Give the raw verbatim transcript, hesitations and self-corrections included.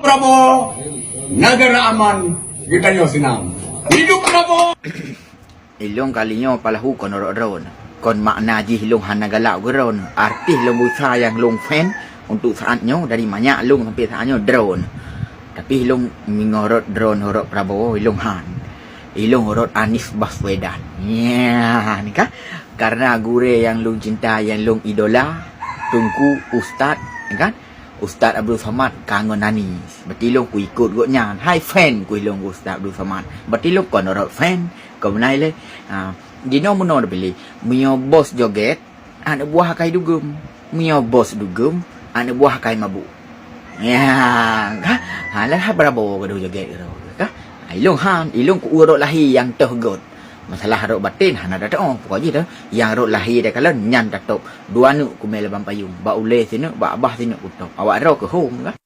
Prabowo, negara aman, geutanyoe seunang. Hidup Prabowo! Ilong kali nyoe palahu kon rot droen. Kon makna jih ilong hana galak droen. Artis ilong busa nyang ilong fan untuk saat nyoe dari manyak ilong sampai saat nyoe droen. Tapi ilong meunyoe rot droen rot Prabowo ilong han. Ilong rot Anies Baswedan. Ya, ni kan? Karena gurée nyang ilong cinta, nyang ilong idola, Teungku Ustaz, ya kan? Ustaz Abdul Somad ka ngon Anies. Berarti ilong ku ikot gobnyan. Hai fan ku ilong ku Ustaz Abdul Somad. Berarti ilong kon rot fan. Kau benai le. Ha, jinoe meunoe piléh. Meunyoe bos joget, aneuk buah akai dugum. Meunyoe bos dugum, aneuk buah akai mabuk. Ya, ka? Ha, lah Prabowo gadoh joget gadoh, ka? Ha, ilong han, ilong ku urot lahé nyang toh got. Masalah rot baten hana tatoh, pokok jih tu. Nyang rot lahé dah kalon nyan tatop. Dua aneuk kumé laban payong. Bak ulée sineuk, bak babah sineuk kutop. Awak droe keu hom, ka?